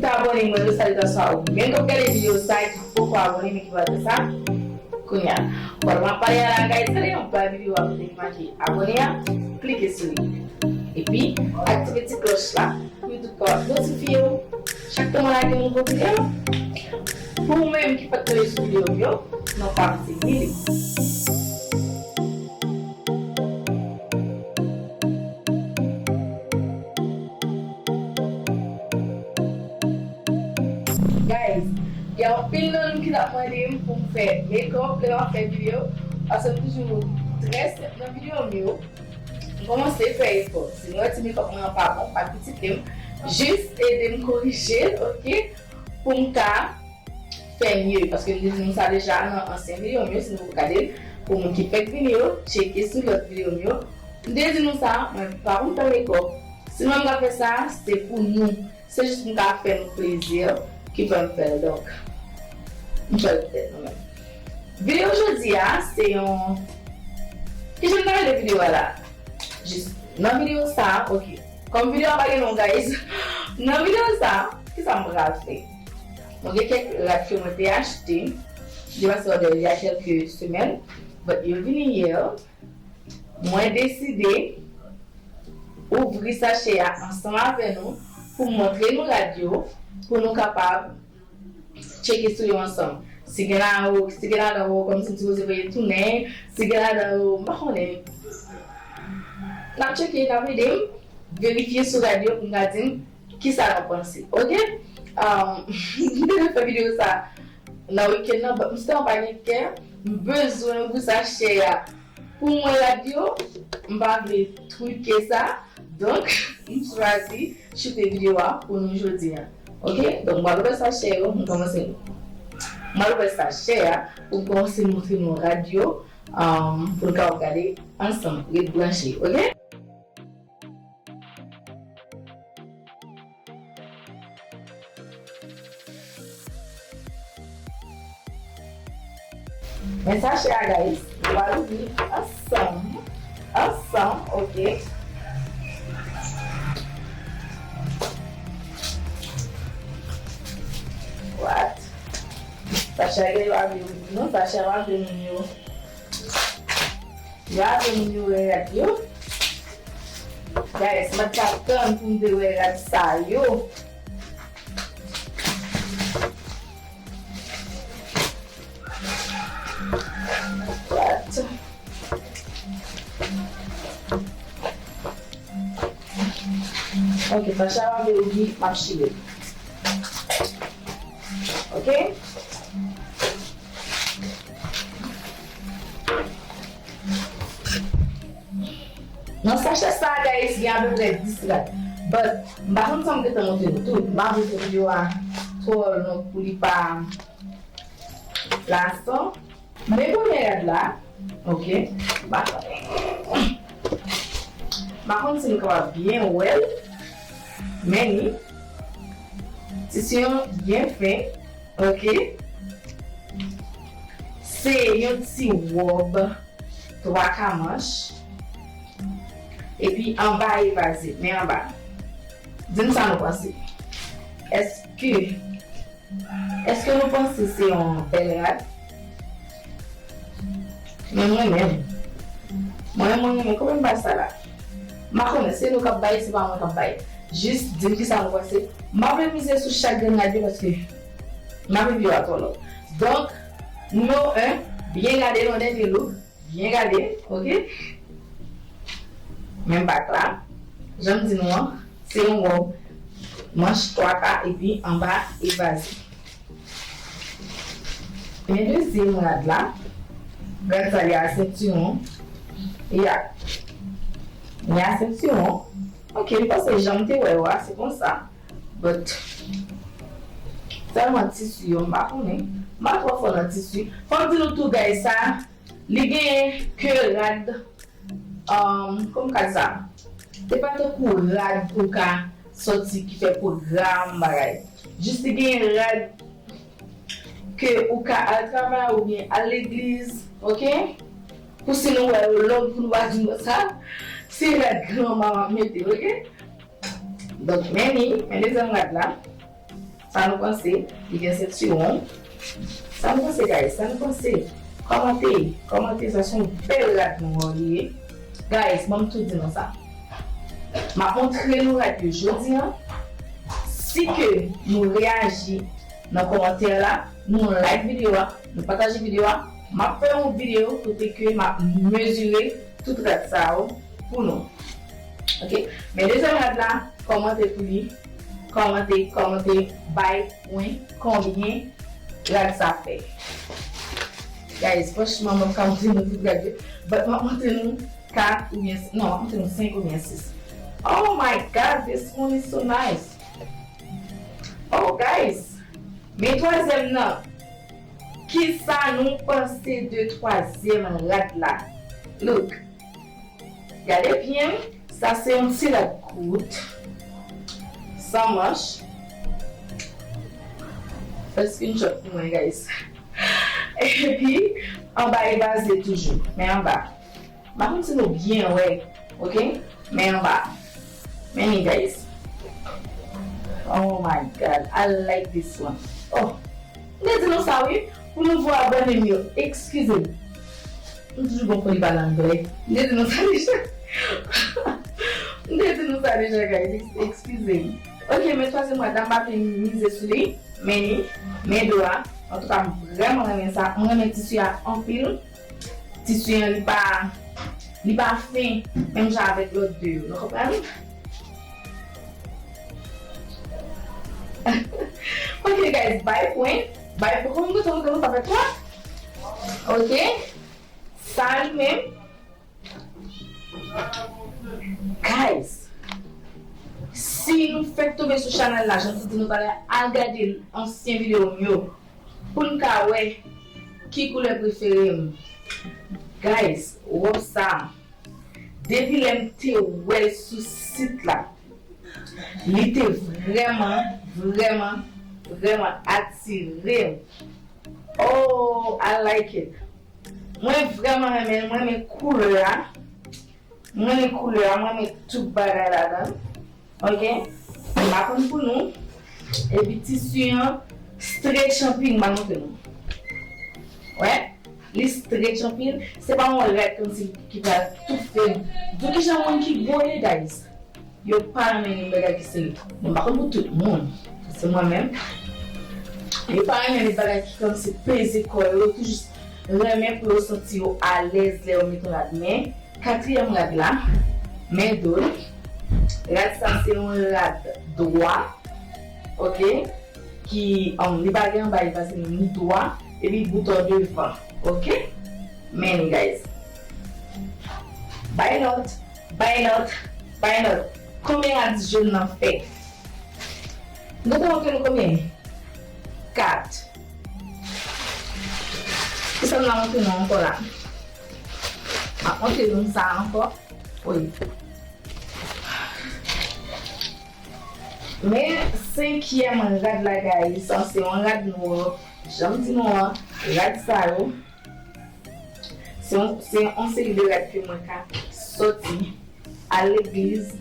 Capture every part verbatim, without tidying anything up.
Abòne mwen, yon salitasyon a ou menm k ap gade videyo sa a, ki poko abòne, men ki pral fè sa kounye a. Pandan m ap pale a la, guys, gade yon ba videyo a kote ki make abòne a, klike sou li. Epi, aktive ti klòch la, pou YouTube ka notifye w chak tan mwen lage yon nouvo videyo. Pou ou menm ki pa t tonbe sou videyo m yo, non pa m se Mili. Guys, gen anpil nan nou ki t ap mande m pou m fè make-up lè m ap fè videyo, paske m toujou trè senp nan videyo m yo. M kòmanse fè efò. Si nou wè ti make-up mwen an pa bon, pa kritike m. Jis ede m korije l, oke? Pou m ka fè mye. Paske m te di nou sa deja nan ansyen videyo m yo, si nou poko gade l, pou moun ki fèk vini yo, tcheke sou lòt videyo m yo. M te di nou sa, mwen pa konn fè make-up. Si mwen m ka fè sa, se pou nou. Se jis pou m ka fè nou plezi ki fè m fè l. Donk, m fè l pou tèt mwen menm. Videyo jodi a, se yon... Kijan m ta rele videyo a la? Jis nan videyo sa, oke. Kòm videyo a pa gen non, guys. Nan videyo sa, kisa m pral fè? Mwen gen kèk rad ke mwen te achte. Li pase òdè il y a quelques semaines. But yo vini yè. Mwen deside ouvri sachè a ansanm avè nou pou m montre nou rad yo, pou nou kapab tcheke sou yo ansanm. Si gen ladan yo, si gen ladan yo, kòmsi m sipoze voye tounen, si gen ladan yo, m pa konnen. N ap tcheke, n ap ede m verifye sou rad yo pou m ka di m kisa nou panse, oke? Um, m te vle fè videyo sa nan wikenn nan, but m sèlman pa gen kè, m bezwen ouvri sachè a. Pou mwen rad yo, m pa vle twike sa. Donk, m chwazi choute videyo a pou nou jodi a. Oke? Donk, m pral ouvè sachè yo, m kòmanse. M pral ouvè sachè a pou m kòmanse montre nou rad yo, um, pou nou kapab gade ansanm. Ret branche, oke? Men sachè a, guys, nou pral ouvri ansanm. Ansanm, oke. What? Sachè a gen lwa vle ouvri, non? Sachè a pa vle moun yo. Yo ap vin nou wè rad yo. Guys, mwen t ap tann pou m te wè rad sa yo. What? Ok, Sacha ap vin, m ap chire. Ok? Nan sachè sa, guys, gen apeprè dis rad. But, m pa konn si m gentan montre nou tout. M pa vle fè videyo a twò long pou li pa lasan. Men premye rad la, ok. M pa konnen. M pa konn si nou kapab byen wè l. Men ni. Tisi an byen fen. Ok. Se yon ti wòb twa ka manch. Epi anba evaze, men anba. Di m sa nou panse. Èske, èske nou panse se yon bèl rad? Men mwen menm. Mwen, mwen renmen kòman m bay sa la. M pa konnen, se nou k ap bay, se pa mwen k ap bay. Jis di m kisa nou panse. M pa vle mize sou chak grenn rad yo paske m pa vle videyo a twò long. Donk, nimewo en, byen gade nan dènye look. Byen gade, ok? Men bak la, jan m di nou an, se yon wòb manch twa ka epi anba evaze. Men dezyèm rad la, rad sa li a sentiwon. Ya. Li a sentiwon. Ok, m panse jan m te wè yo a, se konsa. But, sèlman tisi yo, m pa konnen. M pa twò fò nan tisi. Fò m di nou tou, guys, sa, li genyen ke rad, um, kòman m ka di sa? Se pa tankou rad pou w ka sòti ki fè pwogram, bagay. Jis li genyen rad ke ou ka al travay oubyen al legliz, ok? Pou si nou wè yo long pou nou pa di nou sa, se rad granma m ap mete, ok? Donk, men li, men dezyèm rad la. Sa nou panse? Li gen sentiwon. Sa nou panse, guys? Sa nou panse? Kòmante, kòmante, sa se yon bèl rad nou an li ye. Guys, ban m tou di nou sa. M ap montre nou rad yo jodi an. Si ke nou reyaji nan kòmantè la, nou like videyo a, nou pataje videyo a, m ap fè yon videyo kote ke m ap mezire tout rad sa yo pou nou. Ok? Men dezyèm rad la, kòmante pou li. Kòmante, kòmante, bay pwen konbyen rad sa fè. Guys, franchman, mwen pa ka montre nou tout rad yo. But mwen montre nou kat oubyen, non, mwen montre nou senk oubyen sis. Oh my God, this one is so nice. Oh, guys, men twazyèm nan. Kisa nou panse de twazyèm rad la? Look. Gade byen, sa se yon ti rad kout, san manch. Fè screenshot pou mwen, guys. Epi, anba e baze toujou, men anba. M pa konn si nou byen wè, ok? Men anba. Men ni, guys. Oh my God, I like this one. Oh, m te di nou sa, wi, pou nouvo abòne m yo. Eskize m. M toujou gon foli pale anglè. M te di nou sa deja. M te di nou sa deja, guys. Ex- Eskize m. Ok, men twazyèm rad la, m pa vle mize sou li. Men ni, men do a. Antouka, m vrèman renmen sa. M renmen tisi a anpil. Tisi an, li pa, li pa fen, menm jan avèk lòt de yo. Nou konprann? Ok, guys, bay pwen. Bay pwen. Konbyen kote nou gen sa fè twa? Ok. Sa li menm. Guys, si nou fèk tonbe sou chanèl la, jan m te di nou talè, al gade ansyen videyo m yo pou n ka wè ki koulè prefere m. Guys, wòb sa, depi lè m te wè l sou sit la, li te vrèman, vrèman, vrèman atire m. Oh, I like it. Mwen vrèman renmen l, mwen renmen koulè a. Mwen renmen koulè a, mwen renmen tout bagay ladan l. Ok? M pa konn pou nou. Epi tisi an stretch anpil, m pa montre nou. Wè? Li stretch anpil. Se pa yon rad kòmsi ki pral toufe m. Di w kijan moun ki gwo ye, guys. Yo pa renmen li bagay ki se, bon, m pa konn pou tout moun, se mwen menm. Yo pa renmen li bagay ki kòmsi peze kò yo, yo toujou renmen pou yo santi yo alèz lè yo met yon rad. Men, katriyèm rad la, men do l. Rad sa se yon rad dwa, ok, ki, um, li pa gen anba, li pa se ni dwa, epi bouton devan, ok? Men, guys. Bay lòt. Bay lòt, bay lòt. Konbyen rad jòn nan fè? M te montre nou konbyen? Kat. Kisa m nan montre nou ankò la? M ap montre nou sa ankò. Wi. Men senkyèm rad la, guys, sa se yon rad nou, jan m di nou an, rad sa yo. Se yon, se yon seri de rad ke mwen ka sòti al legliz,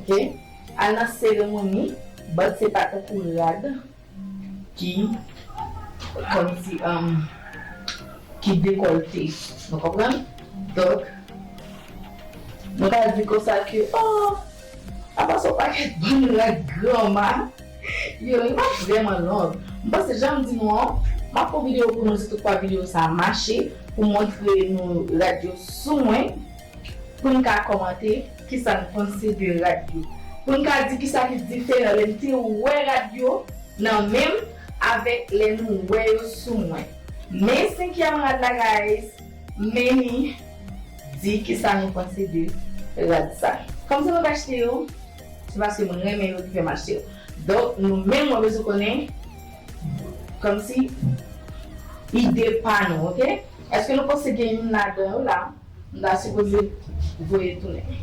ok? Al nan seremoni, but se pa tankou rad ki, kòmsi, um, ki dekòlte. Nou konprann? Donk, nou ka di konsa ke, oh, apa se yon pakèt bann rad granma. Yo, li pa vrèman long. M panse, jan m di nou an, m ap fè yon videyo pou nou, sitou kwa videyo sa a mache, pou montre nou rad yo sou mwen, pou n ka kòmante kisa n panse de rad yo. Pou n ka di kisa ki diferan lè n te wè rad yo nan men m avèk lè nou wè yo sou mwen. Men senkyèm rad la, guys, men ni di kisa nou panse de rad sa. Kòmsi mwen pa achte yo, se paske mwen renmen yo ki fè m achte yo. Donk, nou menm, mwen bezwen konnen, kòmsi, ide pa nou, ok? Èske nou panse gen youn ladan yo la, m ta sipoze voye tounen?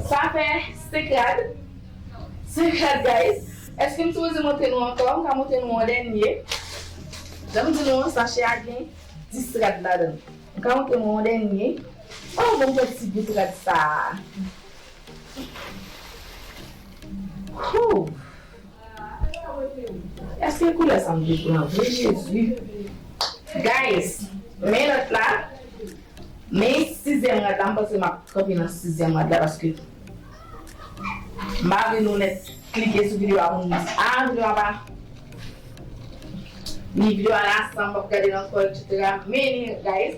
Sa fè senk rad. Senk rad, guys. Èske m sipoze montre nou ankò? M ka montre nou yon dènye. Jan m di nou, sachè a gen dis rad ladan l. M ka montre nou yon dènye. Oh, bon, m fè ti bout rad sa. Whew. Èske Ki koulè sa m dwe pran vre, Jezi? Guys, men lòt la. Men sizyèm rad la, m panse m ap kanpe nan sizyèm rad la paske m pa vle nou nèt klike sou videyo a pou nou di, ah, videyo a pa, ni videyo a la, sa m p ap gade l ankò, et cetera. Men, guys,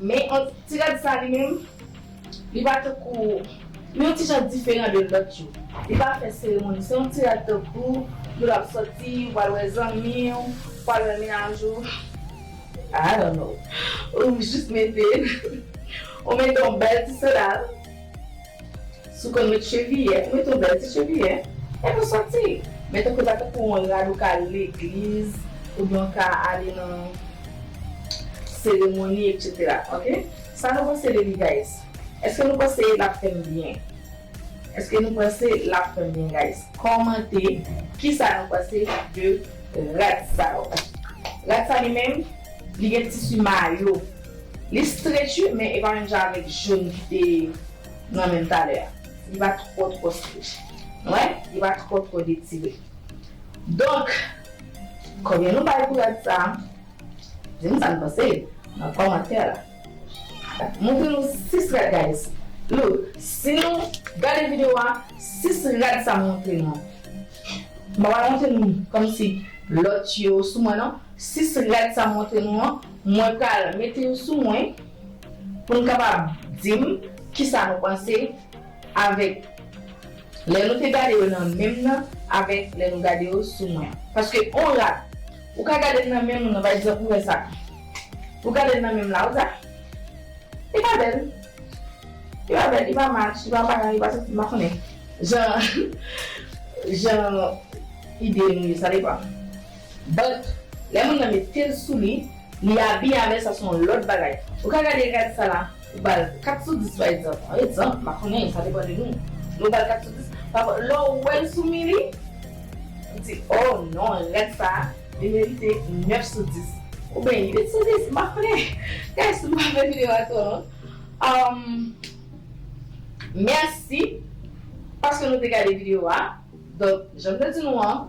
men yon ti rad sa li menm, li pa tankou, li yon ti jan diferan de lòt yo. Li pa fè seremoni. Se yon ti rad tankou, lè w ap sòti, ou pral wè zanmi w, ou pral wè mennaj ou. I don't know. Ou jis mete l. Ou mete yon bèl ti sandal. Si w konn met cheviyè, ou mete yon bèl ti cheviyè. Epi w sòti. Men tankou sa, tankou yon rad ou ka al legliz, oubyen w ka ale nan seremoni, et cetera. Ok? Sa nou panse de li, guys? Èske nou panse l ap fè m byen? Èske nou panse l ap fè m byen, guys? Kòmante kisa nou panse de rad sa yo. Rad sa li menm, li gen tisi mayo. Li stretch wi, men e pa menm jan avèk jòn ki te nan men m talè a. Li pa twò twò stretch. Wè, li pa twò twò detire. Donk, konbyen nou bay pou rad sa? Di m sa n panse nan kòmantè la. Montre nou sis rad, guys. Look, si nou gade videyo a, sis rad sa montre nou. M pa pral montre nou kòmsi lòt yo sou mwen, non. Sis rad sa montre nou an, mwen pral mete yo sou mwen pou n kapab di m kisa nou panse avèk lè nou te gade yo nan men m nan avèk lè nou gade yo sou mwen an. Paske yon rad, ou ka gade l nan men m nan, pa egzanp, ou wè sa. Ou gade l nan men m la, ou sa. Li pa bèl. Li pa bèl, li pa match, li pa bagay, li pa santi, m pa konnen. Jan, jan ide nou ye, sa depann. But, lè moun nan mete l sou li, li abiye avè l, sa se yon lòt bagay. Ou ka gade rad sa la, ou ba l kat sou dis pa egzanp. Egzanp, m pa konnen, sa depann de nou. Men ou ba l kat sou dis, pa rapò, lè w wè l sou mi li, ou di, oh non, rad sa, li merite nèf sou dis. Oubyen uit sou dis, m pa konnen. Guys, m pa fè videyo a twò long. Um, mèsi paske nou te gade videyo a. Donk, jan m te di nou an,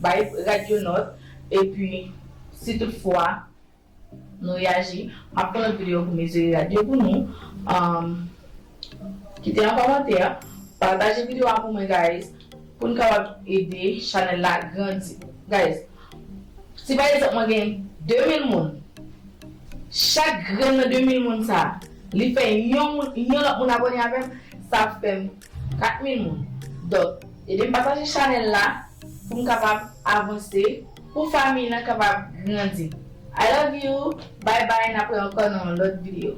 bay rad yo nòt. Epi, si toutfwa nou reyaji, m ap fè lòt videyo pou mezire rad yo pou nou. Um, kite yon kòmantè, pataje videyo a pou mwen, guys, pou n kapab ede chanèl la grandi. Guys, si pa egzanp mwen gen de mil moun, chak grenn nan de mil moun sa, li fè yon moun, yon lòt moun abòne avè m, sa ap fè m kat mil moun. Donk, ede m pataje chanèl la pou m kapab avanse, pou fanmi an kapab grandi. I love you. Bye bye, n ap wè ankò nan yon lòt videyo.